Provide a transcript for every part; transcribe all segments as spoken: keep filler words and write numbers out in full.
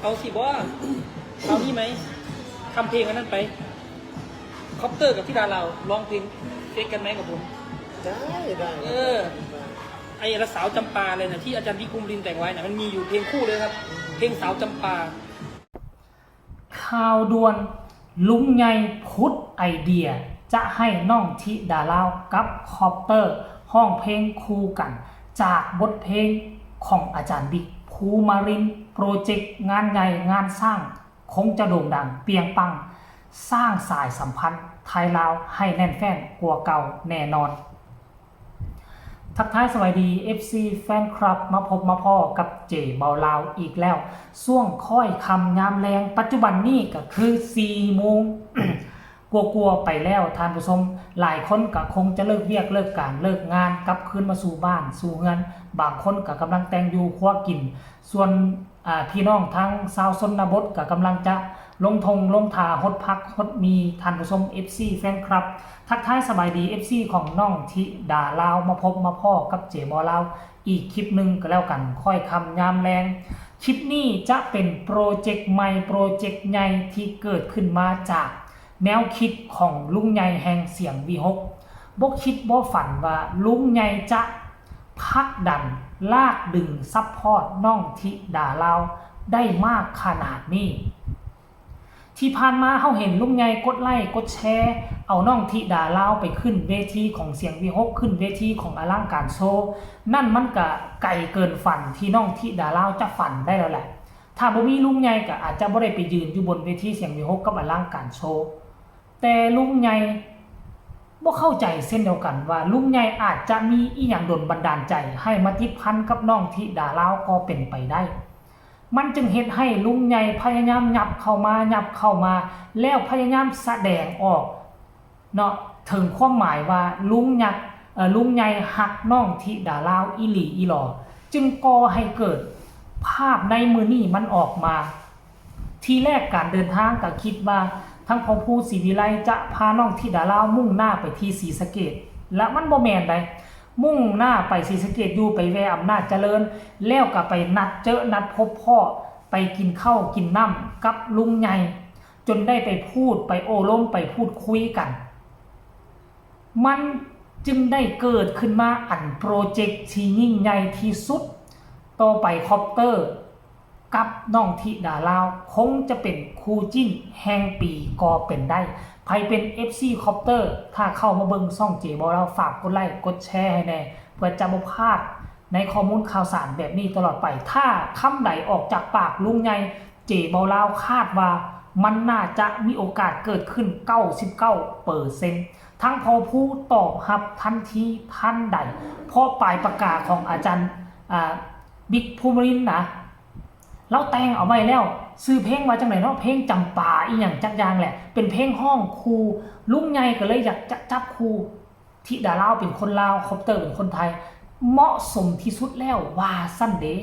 เอาสิบ่ เอานี่ไหม ทำเพลงอันนั้นไป คอปเตอร์กับธิดาลาวร้องเพลงเฟกกันไหมกับผม ได้ได้ เออ ไอ้ละสาวจำปาเลยนะที่อาจารย์วิกรมรินทร์แต่งไว้นะ มันมีอยู่เพลงคู่เลยครับ เพลงสาวจำปา ข่าวด่วน ลุงใหญ่ผุดไอเดีย จะให้น้องธิดาลาวกับคอปเตอร์ร้องเพลงคู่กัน จากบทเพลงของอาจารย์บิ๊ก ภูมิรินทร์ โปรเจกต์งานใหญ่งานสร้าง คงจะโด่งดังเปรียงปัง สร้างสายสัมพันธ์ไทยลาวให้แน่นแฟ้นกว่าเก่าแน่นอน ทักทายสวัสดี เอฟซี แฟนคลับ มาพบมาพ้อกับเจเบาลาวอีกแล้ว ช่วงค่อยค่ำยามแลง ปัจจุบันนี้ก็คือสี่โมง กลัวๆไปแล้วท่านผู้ชม หลายคนก็คงจะเลิกเวียกเลิกการเลิกงานกลับคืนมาสู่บ้านสู่เฮือน บางคนก็กำลังแต่งอยู่ครัวกิน ส่วนอ่าพี่น้องทางชาวชนบทก็กำลังจะลงทงลงทาหดผักหดหมี่ท่านผู้ชม เอฟซี แฟนคลับ ทักทายสบายดี เอฟซี ของน้องธิดาลาวมาพบมาพ้อกับเจเบาลาวอีกคลิปหนึ่งก็แล้วกัน ค่อยค่ำยามแลง คลิปนี้จะเป็นโปรเจกต์ใหม่โปรเจกต์ใหญ่ที่เกิดขึ้นมาจากแนวคิดของลุงใหญ่แห่งเสียงวีหก บ่คิดบ่ฝันว่าลุงใหญ่จะผลักดันลากดึงซัพพอร์ตน้องธิดาลาวได้มากขนาดนี้ ที่ผ่านมาเฮาเห็นลุงใหญ่กดไลค์กดแชร์ เอาน้องธิดาลาวไปขึ้นเวทีของเสียงวีหก ขึ้นเวทีของอลังการโชว์ นั่นมันก็ไกลเกินฝันที่น้องธิดาลาวจะฝันได้แล้วแหละ ถ้าบ่มีลุงใหญ่ก็อาจจะบ่ได้ไปยืนอยู่บนเวทีเสียงวีหก กับอลังการโชว์ แต่ลุงใหญ่บ่เข้าใจเช่นเดียวกันว่าลุงใหญ่อาจจะมีอีหยังดลบันดาลใจให้มาติดพันกับน้องธิดาลาวก็เป็นไปได้ มันจึงเฮ็ดให้ลุงใหญ่พยายามยับเข้ามายับเข้ามา แล้วพยายามแสดงออกเนาะ ถึงความหมายว่าลุงยักษ์เอ่อลุงใหญ่ฮักน้องธิดาลาวอีหลีอีหลอ จึงก่อให้เกิดภาพในมื้อนี้มันออกมา ทีแรกการเดินทางก็คิดว่าทั้งพ่อภูศรีวิไลจะพาน้องธิดาลาวมุ่งหน้าไปที่ศรีสะเกษ และมันบ่แม่นใด มุ่งหน้าไปศรีสะเกษอยู่ไปแวะอำนาจเจริญ แล้วก็ไปนัดเจอนัดพบพ้อ ไปกินข้าวกินน้ำกับลุงใหญ่ จนได้ไปพูดไปโอ้ลมไปพูดคุยกัน มันจึงได้เกิดขึ้นมาอันโปรเจกต์ที่ยิ่งใหญ่ที่สุด ต่อไปคอปเตอร์กับน้องธิดาลาว คงจะเป็นคู่จิ้นแห่งปีก็เป็นได้ ใผเป็น เอฟซี คอปเตอร์ ถ้าเข้ามาเบิ่งช่องเจเบาลาว ฝากกดไลค์กดแชร์ให้แน่ เพื่อจะบ่พลาดในข้อมูลข่าวสารแบบนี้ตลอดไป ถ้าคำใดออกจากปากลุงใหญ่ เจเบาลาวคาดว่ามันน่าจะมีโอกาสเกิดขึ้น เก้าสิบเก้าเปอร์เซ็นต์ ทั้งพ่อภูตอบรับทันทีทันใด เพราะปลายปากกาของอาจารย์อ่าบิ๊กภูมิรินทร์นะ ลาวแต่งเอาไว้แล้ว ชื่อเพลงว่าจังไดเนาะ เพลงจำปาอีหยังจักอย่างแหละ เป็นเพลงฮ้องคู่ ลุงใหญ่ก็เลยอยากจะจับคู่ ธิดาลาวเป็นคนลาว คอปเตอร์เป็นคนไทย เหมาะสมที่สุดแล้วว่าซั่นเด้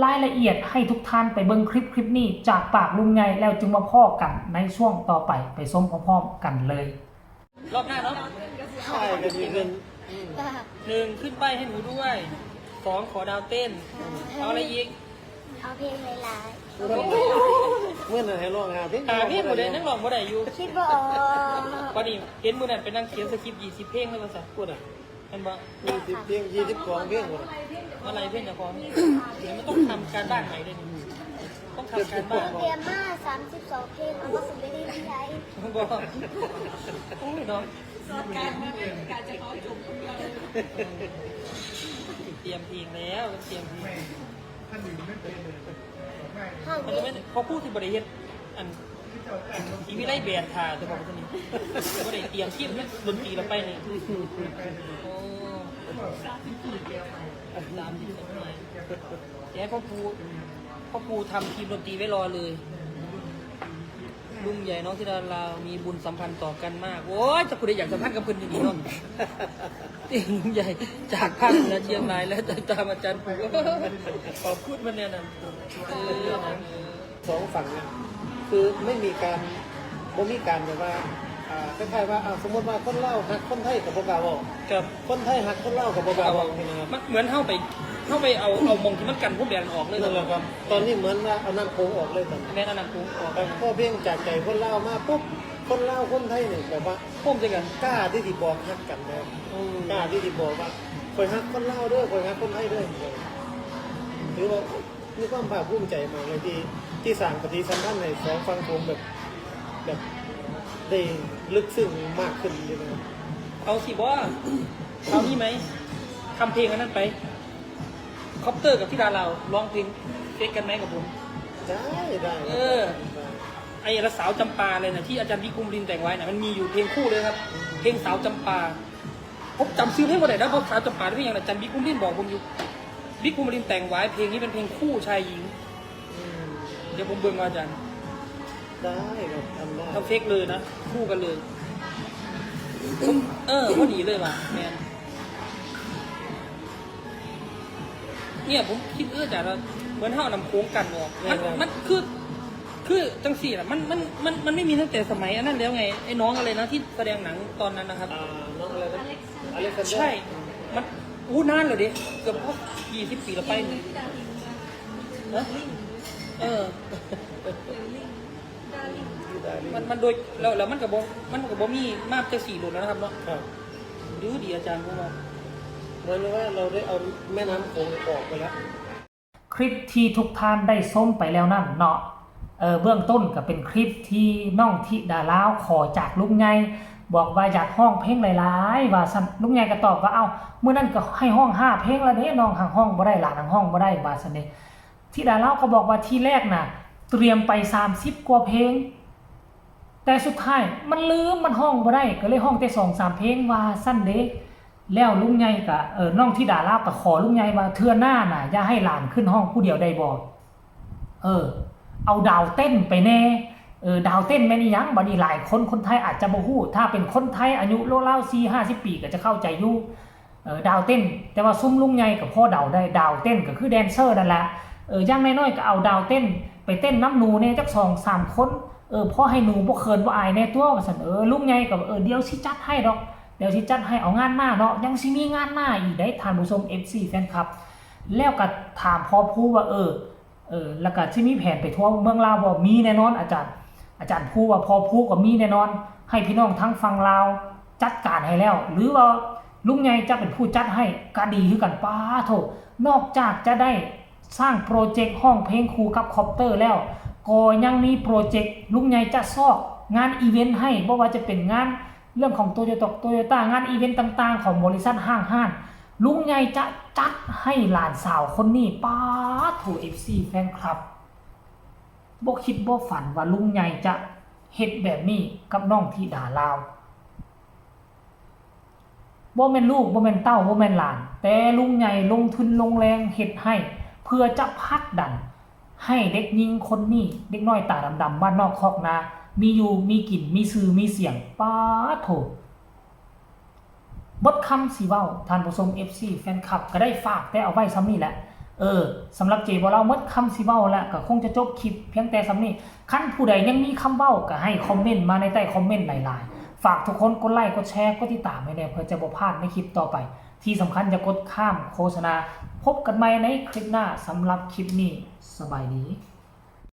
รายละเอียดให้ทุกท่านไปเบิ่งคลิปคลิปนี้จากปากลุงใหญ่ แล้วจึงมาพ้อกันในช่วงต่อไป ไปชมพร้อมๆกันเลย รอบหน้าเนาะ ใช่กันมีเงิน หนึ่งขึ้นป้ายให้หนูด้วย สองขอดาวเต้น เอาอะไรอีก เอาเพลงหลาย เมื่อไหร่ให้ลองหาเพลง หาเพลงบ่ได้ ยังร้องบ่ได้อยู่ ๆ คิดว่าออก บัดนี้เห็นมื้อนั้นไปนั่งเขียนสคริปต์ยี่สิบเพลงเลยว่าซั่น พูดอ่ะ แม่นบ่ ยี่สิบเพลงยี่สิบสองเพลงหมด อะไรเพื่อนจะฟ้องเดี๋ยวมันต้องทำการบ้านใหม่เลยนี่ต้องทำการบ้าน เตรียมมาสามสิบสองเพลงเอามาส่งไปที่พี่ไอ้ บอกโอ้ยเนาะ สอนการเมืองการจะเอาจบเมือง เตรียมเพลงแล้วเตรียมเพลง ห้อง มัน เด็ จะไม่ ก พอพูดที่บริเฮ็ดอันอีวิไลแบนทาแต่บอกว่าตัวนี้ก็ได้เตรียมทีมดนตรีเราไปนี่โอ้สามสิบสองไงแกพ่อครูพ่อครูทำทีมดนตรีไว้รอเลย ลุงใหญ่น้องธิดาลาวมีบุญสัมพันธ์ต่อกันมาก โอ้ยจะคุณได้อยากสัมพันธ์กับเพื่อนอย่างนี้เนาะลุงใหญ่จากภาคเหนือเชียงรายแล้วตามอาจารย์ปู่ขอบคุณมันเนี่ยนะเออนะ สองฝั่งเนี่ยคือไม่มีการบ่มีการแบบว่าอ่าคล้ายๆว่าอ่าสมมติว่าคนลาวฮักคนไทยกับบ่กล้าบอก ครับ คนไทยฮักคนลาวกับบ่กล้าบอกนี่นะครับ มันเหมือนเข้าไป เฮาไปเอาเอาหม่องที่มันกันพวมแดดออกเลย นั่นแหละครับ ตอนนี้เหมือนว่าเอาน้ำโขงออกเลยตอนนี้ แม่นเอาน้ำโขงออก แต่พอเพลงจากใจคนลาวมาปุ๊บ คนลาวคนไทยเนี่ยแบบว่า พวมใส่กัน กล้าที่สิบอกฮักกันนะ อืม กล้าที่สิบอกว่าข่อยฮักคนลาวเด้อข่อยฮักคนไทยเด้อถือว่ามีความภาคภูมิใจมากเลยที่ที่สร้างปฏิสัมพันธ์ให้สองฝั่งโขงแบบแบบได้ลึกซึ้งมากขึ้นเลยนะครับ เอาสิบ่เอานี่ไหมทำเพลงอันนั้นไปคอปเตอร์กับธิดาลาวร้องเพลงเฟกกันไหมกับผม ได้ได้ครับ เออ ไอ้ละสาวจำปาเลยนะที่อาจารย์วิกรมลินแต่งไว้นะมันมีอยู่เพลงคู่เลยครับ เพลงสาวจำปาผมจำชื่อเพลงบ่ได้นะเพราะสาวจำปาเป็นอย่างไรอาจารย์วิกรมลินบอกผมอยู่วิกรมลินแต่งไว้เพลงนี้เป็นเพลงคู่ชายหญิง อืม เดี๋ยวผมเบิ่งเอาอาจารย์ ได้ครับทำได้ ทำเฟกเลยนะคู่กันเลย เออพอดีเลยว่ะแมนเนี่ยผมคิดเอออาจารย์ว่าเหมือนเฮาน้ำโขงกันออกมันมันคือ คือจังสี่น่ะมันมันมันมันไม่มีตั้งแต่สมัยอันนั้นแล้วไงไอ้น้องอะไรนะที่แสดงหนังตอนนั้นนะครับ อ่าน้องอะไรนะอเล็กซานเดอร์ ใช่ มันอู้นานเลยดิเกือบยี่สิบปีแล้วไปนะเออ มันมันโดยแล้วแล้วมันก็บ่มันก็บ่มีมาจังสี่โดนแล้วนะครับเนาะ ครับ ดูดีอาจารย์ผมว่า เหมือนว่าเราได้เอาแม่น้ำโขงออกไปแล้ว คลิปที่ทุกท่านได้ชมไปแล้วนั่นเนาะ เออเบื้องต้นก็เป็นคลิปที่น้องธิดาลาวขอจากลุงใหญ่บอกว่าอยากฮ้องเพลงหลายๆ ว่าซั่นลุงใหญ่ก็ตอบว่าเอ้ามื้อนั้นก็ให้ฮ้องห้าเพลงแล้วเด้น้องหังฮ้องบ่ได้หลานหังฮ้องบ่ได้ว่าซั่นเด้ธิดาลาวก็บอกว่าทีแรกน่ะเตรียมไปสามสิบกว่าเพลง แต่สุดท้ายมันลืมมันฮ้องบ่ได้ก็เลยฮ้องแต่สองสามเพลงว่าซั่นเด้แล้วลุงใหญ่ก็เออน้องธิดาลาวก็ขอลุงใหญ่ว่าเทื่อหน้าน่ะอย่าให้หลานขึ้นฮ้องผู้เดียวได้บ่เออ เอาดาวเต้นไปแน่เออดาวเต้นแม่นอีหยังบัดนี้หลายคนคนไทยอาจจะบ่ฮู้ถ้าเป็นคนไทยอายุราวๆสี่ห้าสิบปีก็จะเข้าใจอยู่เออดาวเต้น แต่ว่าซุมลุงใหญ่ก็พอเดาได้ดาวเต้นก็คือแดนเซอร์นั่นแหละเอออย่างน้อยๆก็เอาดาวเต้นไปเต้นนำหนูแน่จักสองสามคนเออพอให้หนูบ่เขินบ่อายแน่ตัวว่าซั่นเออลุงใหญ่ก็เออเดี๋ยวสิจัดให้ดอกเดี๋ยวสิจัดให้เอางานหน้าเนาะยังสิมีงานหน้าอีกเด้ท่านผู้ชม เอฟซี แฟนคลับ แล้วก็ถามพ่อภูว่าเออ เออแล้วก็สิมีแผนไปทัวร์เมืองลาวบ่มีแน่นอนอาจารย์ อาจารย์ภูว่าพ่อภูก็มีแน่นอน ให้พี่น้องทั้งฝั่งลาวจัดการให้แล้ว หรือว่าลุงใหญ่จะเป็นผู้จัดให้ก็ดีคือกัน ป๊าโถนอกจากจะได้สร้างโปรเจกต์ฮ้องเพลงคู่กับคอปเตอร์แล้ว ก็ยังมีโปรเจกต์ลุงใหญ่จะซอกงานอีเวนต์ให้บ่ว่าจะเป็นงานเรื่องของโตโยต้าโตโยต้างานอีเวนต์ต่างๆ ของบริษัทห้างห้านลุงใหญ่จะจัดให้หลานสาวคนนี้ ป๊าโถ เอฟซี แฟนคลับ บ่คิดบ่ฝันว่าลุงใหญ่จะเฮ็ดแบบนี้กับน้องธิดาลาว บ่แม่นลูกบ่แม่นเต้าบ่แม่นหลาน แต่ลุงใหญ่ลงทุนลงแรงเฮ็ดให้ เพื่อจะผลักดัน ให้เด็กหญิงคนนี้ เด็กน้อยตาดำๆบ้านนอกคอกนา มีอยู่มีกินมีชื่อมีเสียง ป๊าโถ เบิดคำสิเว้าท่านผู้ชม เอฟซี แฟนคลับก็ได้ฝากแต่เอาไว้ส่ำนี้แหละ เออสำหรับเจบ่ลาวเบิดคำสิเว้าแล้วก็คงจะจบคลิปเพียงแต่ส่ำนี้ คันผู้ใดยังมีคำเว้าก็ให้คอมเมนต์มาในใต้คอมเมนต์หลายๆ ฝากทุกคนกดไลค์กดแชร์กดติดตามให้แน่เพื่อจะบ่พลาดในคลิปต่อไป ที่สำคัญอย่ากดข้ามโฆษณา พบกันใหม่ในคลิปหน้าสำหรับคลิปนี้สบายดี